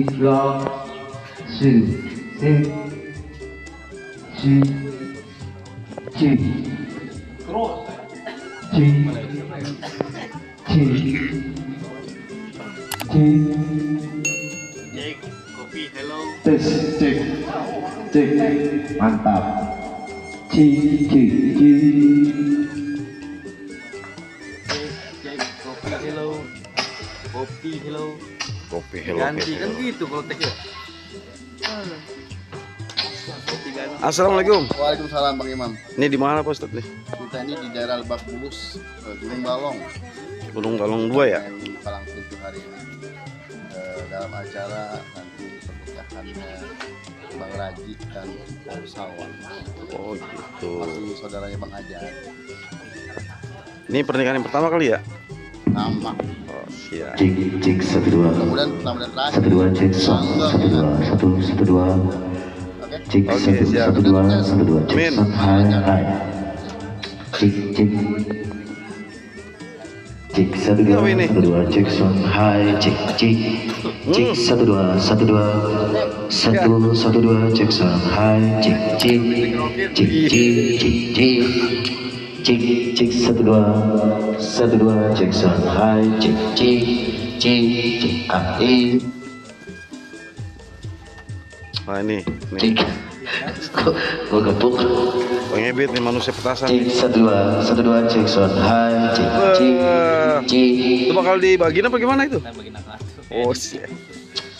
4, 5, 6, 7, Cek, kopi, hello. tes, cek, cek, mantap. Cik, cik, cik. Cek, kopi, hello. Kopi, hello. Kopi hello. Ganti kan gitu kalau teknya. Kopi ganti. Assalamualaikum. Waalaikumsalam Bang Imam. Ini di mana Pak Ustadz nih? Kita ini di daerah Lebak Bulus, Gunung Balong. Gunung Galong 2 ya? Yang Palang Pintu hari ini. Dalam acara nanti pernikahannya Bang Raji dan Paul Sawan. Oh gitu. Masih saudaranya Bang Ajar. Ini pernikahan yang pertama kali ya? Nama. Oh siap. Cik, cik, 1, 2. Mudah-mudahan pertama dan terakhir. 1, 2, cek, 1, 2, 1, 1, 2. Oke. Cik, Oke, 1, siap. 1, 2, 1, 2, cek, Amin. hai, hai. Cik, cik. Cik, 1, 2, Apa ini? 1, 2, cek, hai, cik, cik. Cik, 1, 2, 1, 2. 1, 1, 2, cek, hai, cik, cik. Cik, cik, cik, cik. Cik, cik, 1, 2. 1, 2, cek, hai, cik, cik. Cik, cik, hai. Nah ini, Cik. nih. Gua gepuk. Bang Ebit nih manusia petasan. Cik, 1, 2, 1, 2, cek, hai, cik, cik. Cik. Itu bakal dibagiin apa gimana itu? Kita bagi nakal. Oh siap.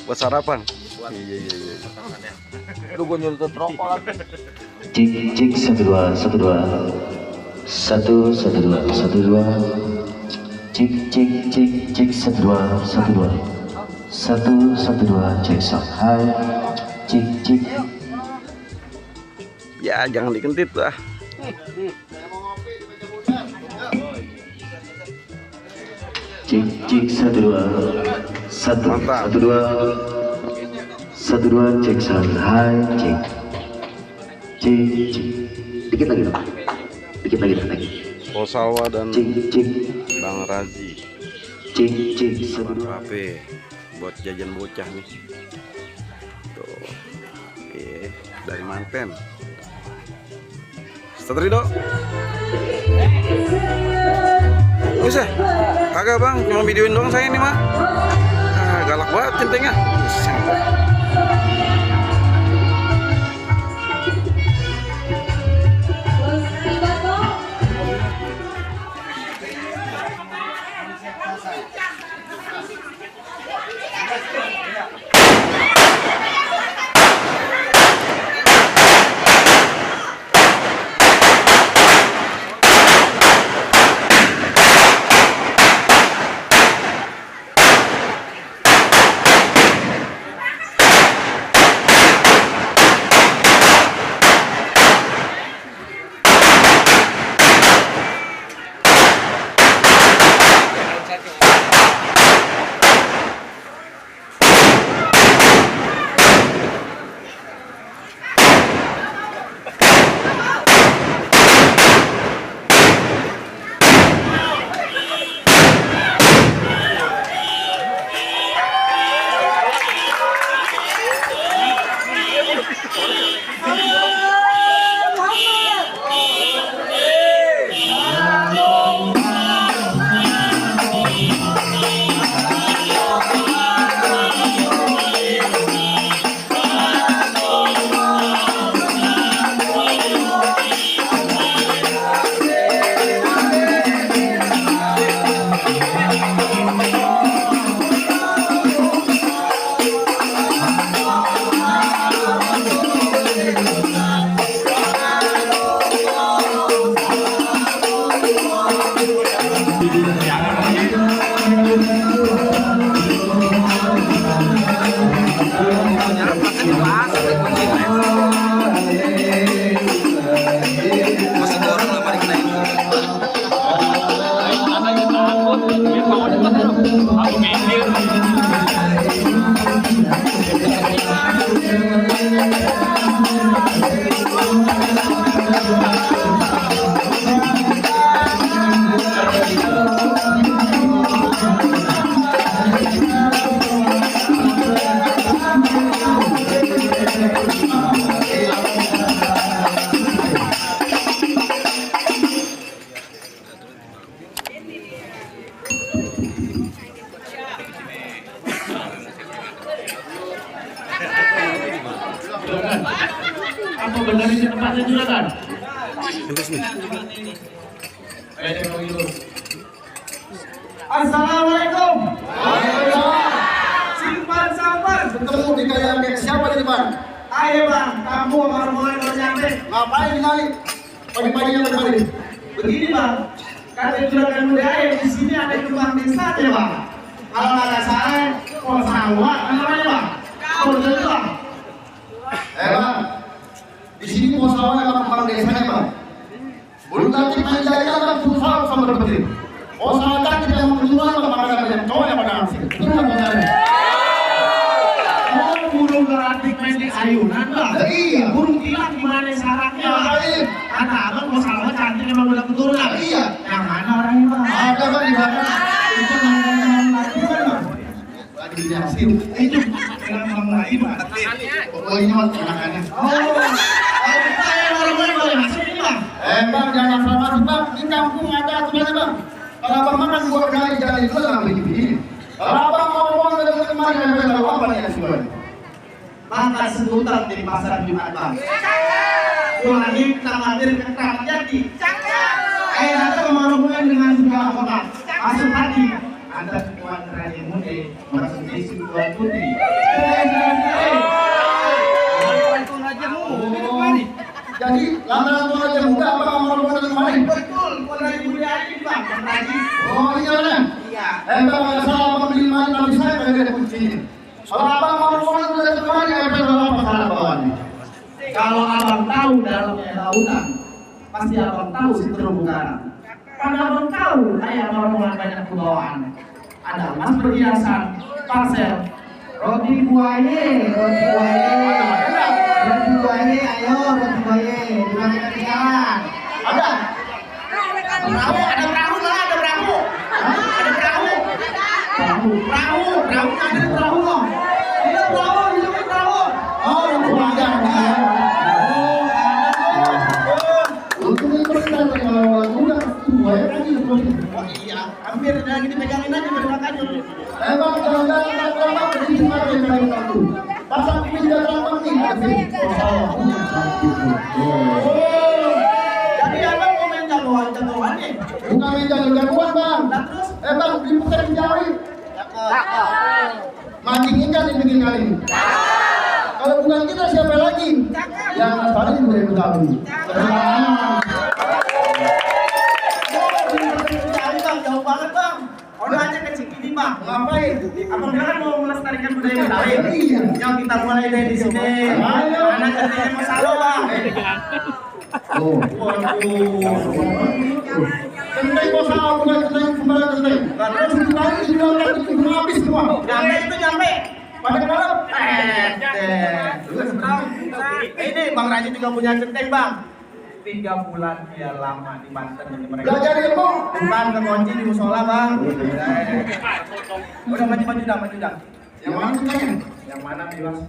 Buat sarapan. Iya. Aduh, gua nyulut rokok lagi. Cik, cik, 1, 2, 1, 2. 1, 1, 2, 1, 2. Cik, cik, cik, cik, 1, 2, 1, 2. 1, 1, 2, cek, hai. Cik, cik. Ya jangan dikentit lah. Cik, cik, 1, 2. 1, Mantap. 1, 2. 1, 2, cek, hai, cik. Cik, cik. Dikit lagi dong. Dikit lagi. Posawa dan Cik, cik. Bang Razi. Cik, cik, 1, 2. Kafe buat jajan bocah nih. Tuh. Oke, dari Manten. Ustadz Ridho. Bisa? Kagak bang, cuma videoin doang saya nih mah. Ah, galak banget centengnya. Hasil silakan. Assalamualaikum. Simpan sabar. Ketemu di kayak siapa di depan? Ayo bang, kamu sama rombongan baru nyampe. Ngapain di kali? Pagi-paginya kemarin. Begini bang, kata juragan budaya di sini ada kembang desa ya bang. Kalau nggak salah, kok sawah namanya bang? Oh betul bang. Bang, di sini mau sawah sama kepala desanya bang. Belum nanti main jaya kan susah sama berpikir. Oh sawah kan kita yang menjual sama banyak cowok yang pada ngasih. Itu kan benar. Oh burung geratik main di ayunan bang. Iya. Burung kilat gimana syaratnya bang? Ngapain? Kata abang mau sawah cantik emang udah keturunan. Iya. Yang mana orangnya bang? Ada bang di belakang. Itu namanya laki kan bang? Lagi di hasil. Itu yang lagi bang. Oh ini mah enakannya. Saya orang-orang boleh masuk ini bang. Bang jangan salah masuk bang. Di kampung ada sebenarnya bang. Kalau abang makan gua kali jalan itu nggak begini. Kalau abang mau ngomong dari kemarin yang tahu apa nih sebenarnya? Maka sebutan di pasar Jumat bang. Ulangi kita mampir ke Keramat Jati. Anda kemaruman dengan segala hormat. Masuk hati. Anda Tuan Raja Muda, masuk desi Tuan Putri. Jadi lamaran Tuan Raja Muda apa ngomong dari kemarin? Betul, Tuan Raja Muda ini bang. Tuan Raja. Oh iya kan? Iya. Bang nggak salah abang beli mali tapi saya nggak ada kuncinya. Kalau abang mau ngomong dari kemarin apa salah bawaannya? Kalau abang tahu dalamnya lautan, pasti abang tahu si terumbu karang. Karena abang tahu ayah rombongan banyak kebawaan. Ada emas perhiasan, parsel, roti buaye, ayo roti buaye, jangan ketinggalan. Ada? Perahu, ada perahu lah, ada perahu. Ada perahu. Perahu ada perahu loh. Ada perahu, di sini perahu. Oh, ada. Untuk itu kita kalau udah tua ya kan itu. Oh iya, hampir udah gini pegangin aja bermakan. Bang jangan terlalu berdiri sama yang lain satu. Pasang ini tidak terlalu nih. Jadi abang mau main jagoan nih? Bukan main jagoan bang. Nah terus? Bang diputar dijauhi. Mancing ikan di pinggir kali. Kalau bukan kita siapa lagi? Yang paling boleh Betawi. Bang, jauh banget bang. Orang aja ke Cikini bang. Ngapain? Abang kan mau melestarikan budaya Betawi. Iya. Yang kita mulai dari di sini. Ayo. Anak centengnya mau salo bang. Oh. Centeng kok salah bukan centeng sembarang centeng. Terus kemarin dibilang lagi cuma habis semua. Nyampe itu nyampe. Pada malam. Ini Bang Raji juga punya centeng bang. 3 bulan dia lama di Banten ini mereka. Belajar ilmu. Bukan kekunci di musola bang. Udah maju dah. Yang mana centengnya? Yang mana bilang?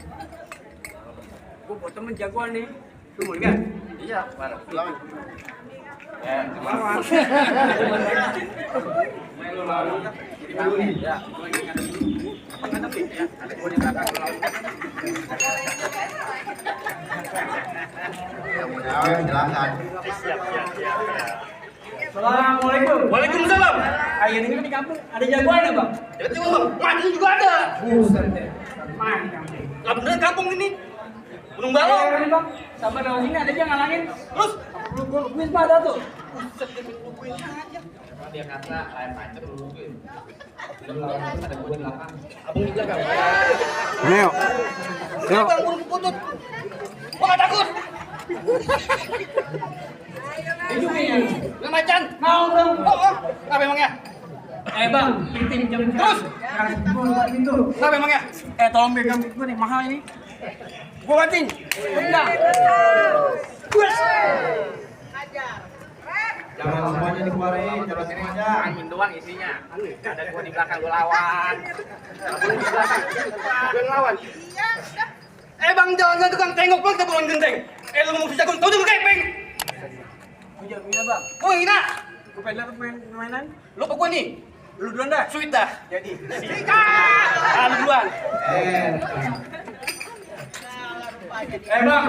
Gua buat temen jagoan nih. Tunggu kan? Iya, bareng. Ya, lawan. Main lu lalu. Jadi dulu nih. Ya. Apa tapi ya? Ada gua di belakang lawan. Silakan. Assalamualaikum. Waalaikumsalam. Ayah ini di kampung ada jagoan ya, Bang? Ya betul, Bang. Mati juga ada. Buset deh. Main kampung. Lah beneran kampung ini. Gunung Balong. Bang. Sabar lewat sini ada aja ngalangin. Terus gua kuis pada tuh. Buset dia kuis aja. Kalau dia kata air pancet lu kuis. Ada gua di belakang. Abang di belakang. Neo. Neo. Bang burung putut. Gua enggak takut. Nggak macan. Mau dong. Oh. Apa emangnya? Bang, tim jam terus. Kenapa emangnya? Tolong pegang gue nih, mahal ini. Gue banting. Enggak. Gus. Jangan semuanya dikeluarin, terus ini aja. Angin doang isinya. Ada gue di belakang gue lawan. Gue ngelawan. Bang, jangan tukang tengok bang, kita pulang genteng. Lu ngomong si jagung, tau tuh kepeng. Iya bang. Oh ini nak. Gue pengen lihat permainan. Lu apa gue nih? Lu duluan dah. Sweet dah. Jadi. Lu duluan. Bang,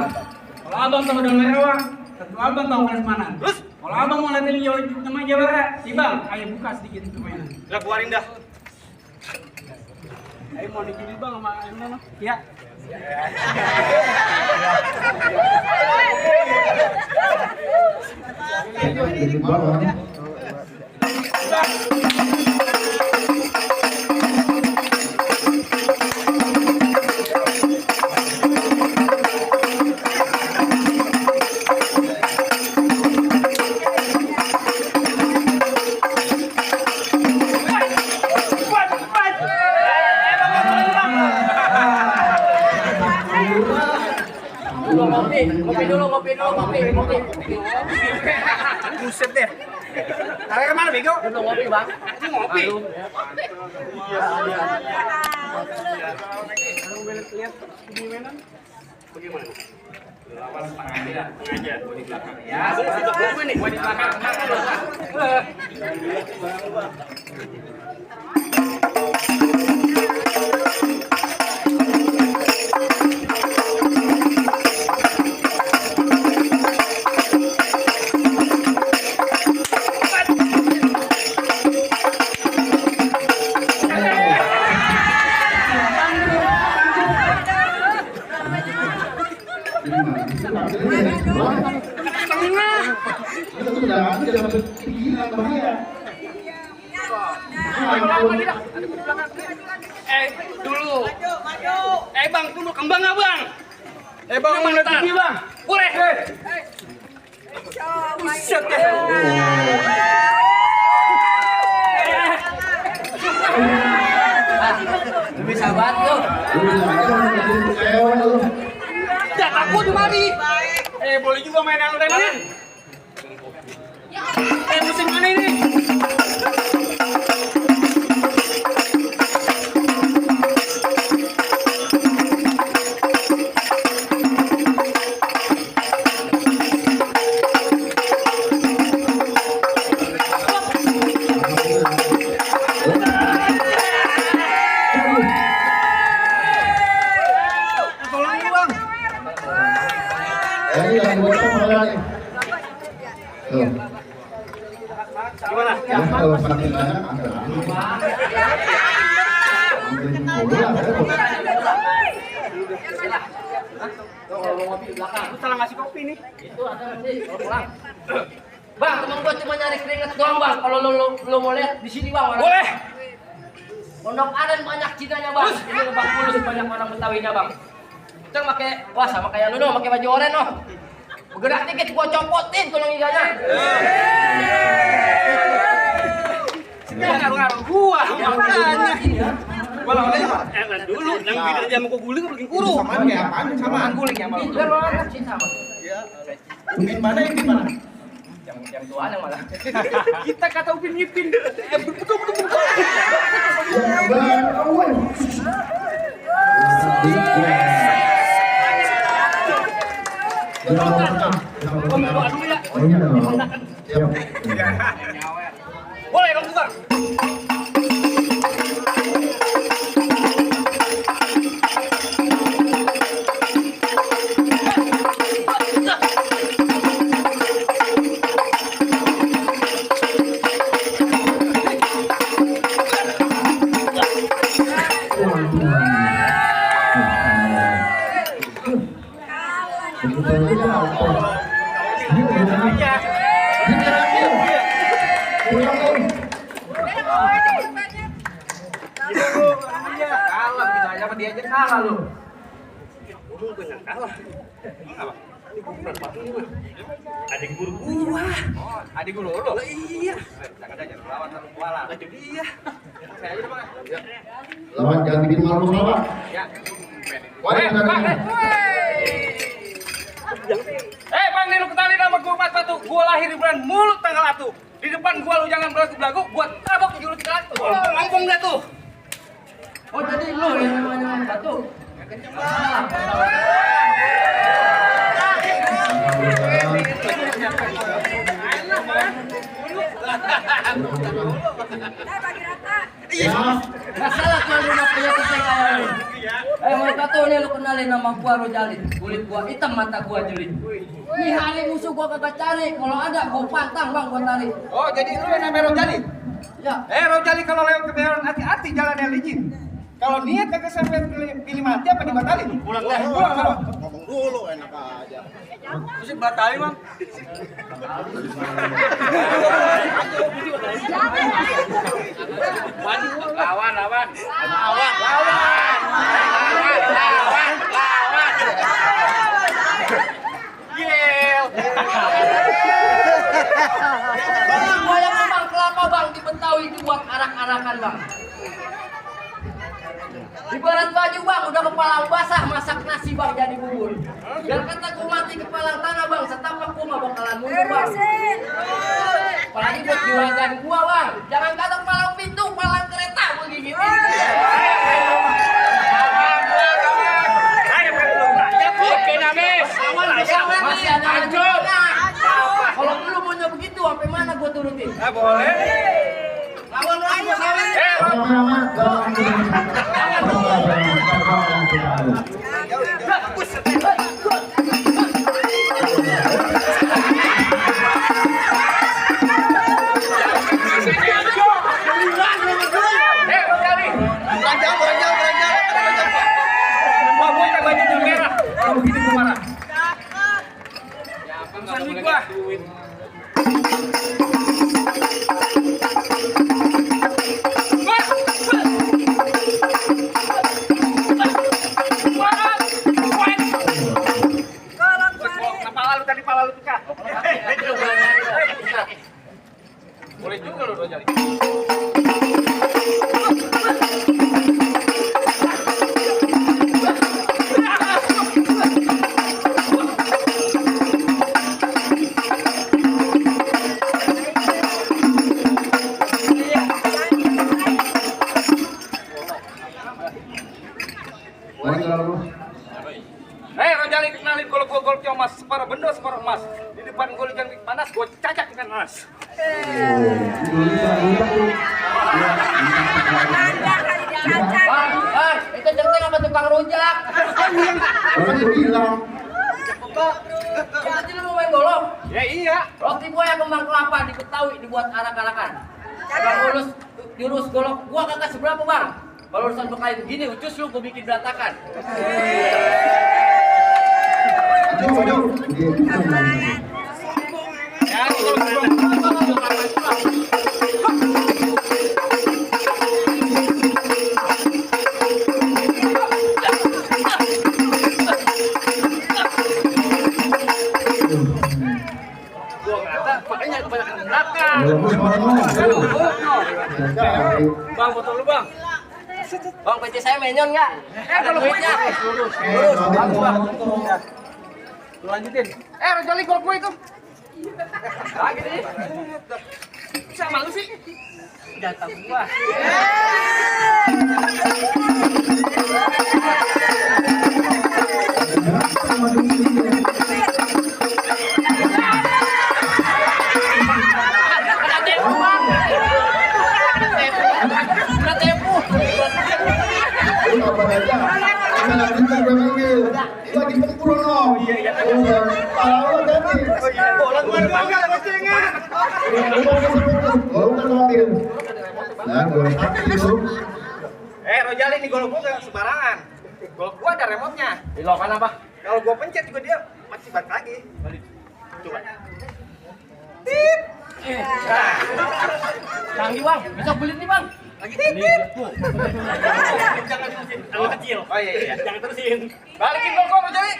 Kalau abang tahu udah lewat, tentu abang tahu prasmanan. Terus? Kalau abang mau latihan nama Jawara, si bang, ayo buka sedikit permainan. Udah keluarin dah. Ayo mau dikini bang sama mana? Ya. Ngopi. Buset deh. Kalian kemana bego? Belum ngopi bang. Ngopi. Lihat permainan. Bagaimana? Lawan setengah aja. Gua di belakang. Ya, gua nih. Gua di belakang. Dulu. Bang, tunggu kembang nggak bang? Bang mau lihat TV bang. Boleh. Buset ya. Bisa bantu. Tidak takut mari. Boleh juga main yang lain. Musim mana ini? Gimana? Kalau saking banyak ada. Kalau mau ngopi di belakang. Lu salah ngasih kopi nih. Itu ada sih kalau pulang. Bang, temen gua cuma nyari keringet doang bang. Kalau lo mau lihat di sini bang. Boleh. Pondok Aren banyak Cinanya bang. Ini Lebak Bulus banyak orang Betawinya bang. Kita pakai wah sama kayak lu dong, pakai baju oranye noh. Bergerak dikit gua copotin tulang iganya. Ngaruh gua. Makanya. Gua lawan aja, Pak. Dulu yang beda jamu kok guling bikin kuru. Samaan kayak apaan? Samaan Gulingnya malah. Biar orang sih sama. Upin mana Upin mana? Yang tuaan yang mana? Kita kata Upin Ipin. Betul. Boleh dong buka. Kalah kita aja sama dia aja kalah lu. Ngomong bener kalah. Apa? Adik guru gua. Adik guru lu. Lah iya. Jangan aja lawan sama kuala. Lah jadi iya. Saya aja bang. Lawan jangan bikin malu sama. Ya. Bang, nih lu kenalin nama gua Mas Batu. Gua lahir di bulan Mulut tanggal 1. Di depan gua lu jangan belagu-belagu, gua tabok jurus 300. Ngomong dah tuh. Oh jadi lu yang namanya satu. Kenceng banget. Ya. Nggak salah tuan rumah punya kucing kayak ini. Mau tahu nih lo kenalin nama gua Rojali. Kulit gua hitam, mata gua jeli. Nih hari musuh gua kagak cari. Kalau ada gua pantang bang, gua tarik. Oh, jadi lu yang namanya Rojali? Ya. Rojali kalau lewat kebenaran hati-hati jalannya licin. Kalau niat kagak sampai pilih mati apa dibatalin? Pulang deh. Pulang sama. Ngomong dulu enak aja. Mesti batalin, Bang. Lawan. Gil. Gua yang memang kelapa bang di Betawi dibuat arak-arakan bang. Ibarat baju bang, udah kepala basah masak nasi bang jadi bubur. Biar kata ku mati kepala tanah bang, setapak ku mah bakalan mundur bang. Apalagi buat juragan gua bang, jangan kata palang pintu, palang kereta begini. Masih ada lanjut. Kalau lu maunya begitu, sampai mana gua turutin? Boleh. Lawan aja, Boleh juga lo Rojali. Rojali kenalin kalau gua golnya emas, separuh bendo separuh emas. Di depan gol yang panas, gua cacak dengan panas. Bang, itu centeng apa tukang rujak? Tadi lu mau main golok? Ya iya. Roti gua yang kembang kelapa di Betawi dibuat arak-arakan. Bang urus jurus golok gua kagak seberapa bang. Kalau urusan berkali begini, ucus lu gua bikin berantakan. Bang, foto lu bang. Bang, PC saya menyon nggak? Kalau duitnya. lurus. Bagus bang. Lu lanjutin. Rojali gol gue itu. Lagi nih. Bisa malu sih. Jatah gua. Rojali nih golok gua gak sembarangan. Golok gua ada remote-nya. Dilokan apa? Kalau gua pencet juga dia masih balik lagi. Coba. Tit. Canggih bang, besok beli nih bang. Lagi tit. Jangan terusin. Kalau kecil. Oh iya. Jangan terusin. Balikin golok gua Rojali.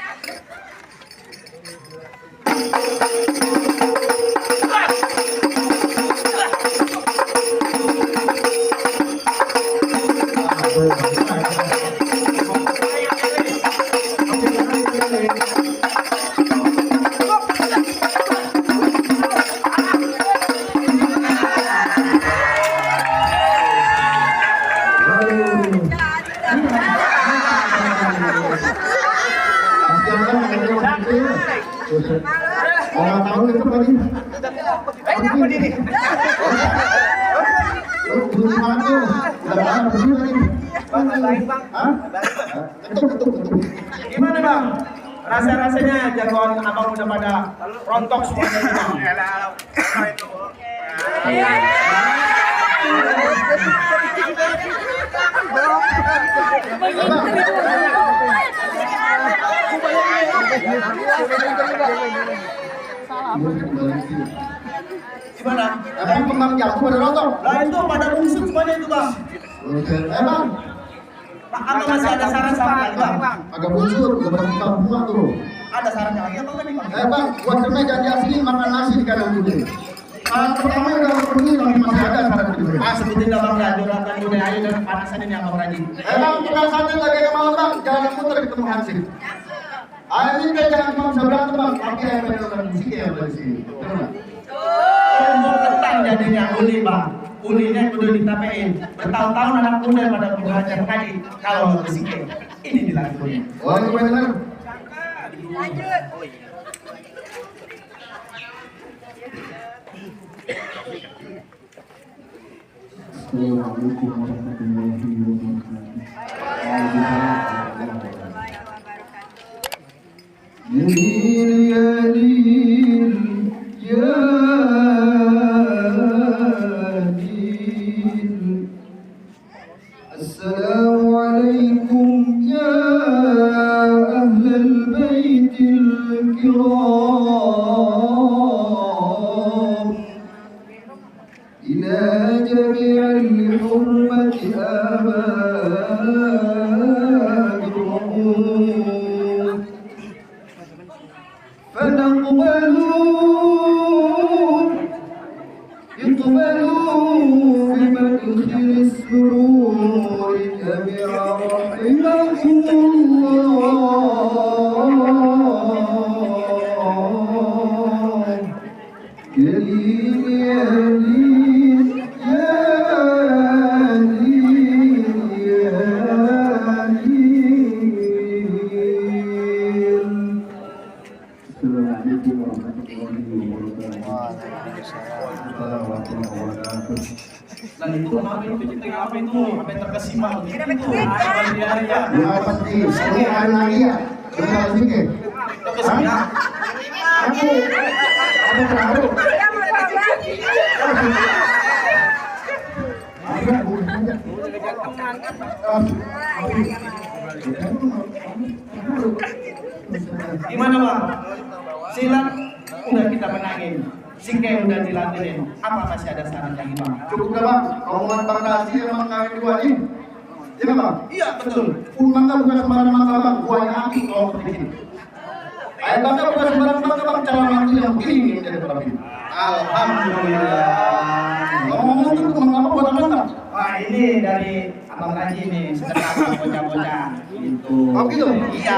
Orang tahu itu lagi. Ini apa ini? Lu mana tuh? Udah lama berdua lagi. Bang, lain bang. Hah? Gimana bang? Rasa-rasanya jagoan abang udah pada rontok semuanya nih, bang. Gimana? Emang pemang jago pada rontok? Lah itu pada busuk semuanya itu bang. Emang Apa masih ada saran-saran lagi bang? agak busur, udah berapa kampungan tuh. Ada sarannya lagi apa tadi bang? Bang, buat kami janji asli makan nasi di kanan putih. Pertama udah pergi, tapi masih ada syarat kedua. Ah sebetulnya bang jodohkan budaya dan kepanasan ini abang rajin. Emang tukang sate lagi ke malam bang, jangan muter ketemu hansip. Ini kita jangan cuma bisa berantem bang, tapi yang pengen musik ya dari sini. Umur kentang jadinya uli bang. Ulinya kudu ditapein. Bertahun-tahun anak muda pada belajar tadi. Kalau mau bersikir, ini dilakuin. Oh ini benar. Assalamualaikum warahmatullahi wabarakatuh. Ya Lil, ya Lil. Assalamualaikum ya ahlal baitil kiram. Ila jami'il hurmati abadikum. اقبلوا بمدخل السرور جميعا رحمكم الله. كريم يا ليل يا ليل يا ليل. السلام عليكم ورحمة الله وبركاته. Assalamualaikum warahmatullahi wabarakatuh. Lah itu kenapa itu penting apa itu? Sampai terkesima begitu. Ya pasti, ini hari lagi ya. Benar sedikit. Terkesima. Aku terharu. Gimana bang? Silat udah kita menangin. Singkai udah diladenin. Apa masih ada saran lagi bang? Cukup dah bang, omongan Bang Dasi emang kami dua ini. Iya bang? Iya betul. Mangga bukan sembarang mangga bang, buahnya api kalau seperti ini. Air mangga bukan sembarang mangga bang, calon mantu yang begini menjadi pemimpin. Alhamdulillah. Ngomong-ngomong itu mangga apa buat apa? Wah ini dari abang Raji nih, sedekah buat bocah-bocah. Gitu. Oh gitu? Iya.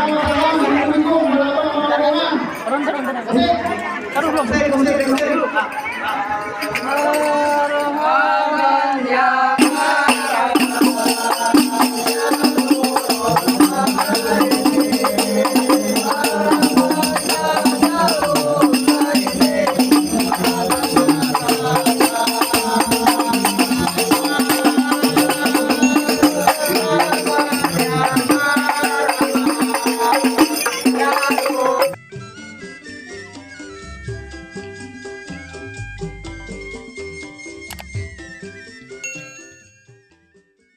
Assalamualaikum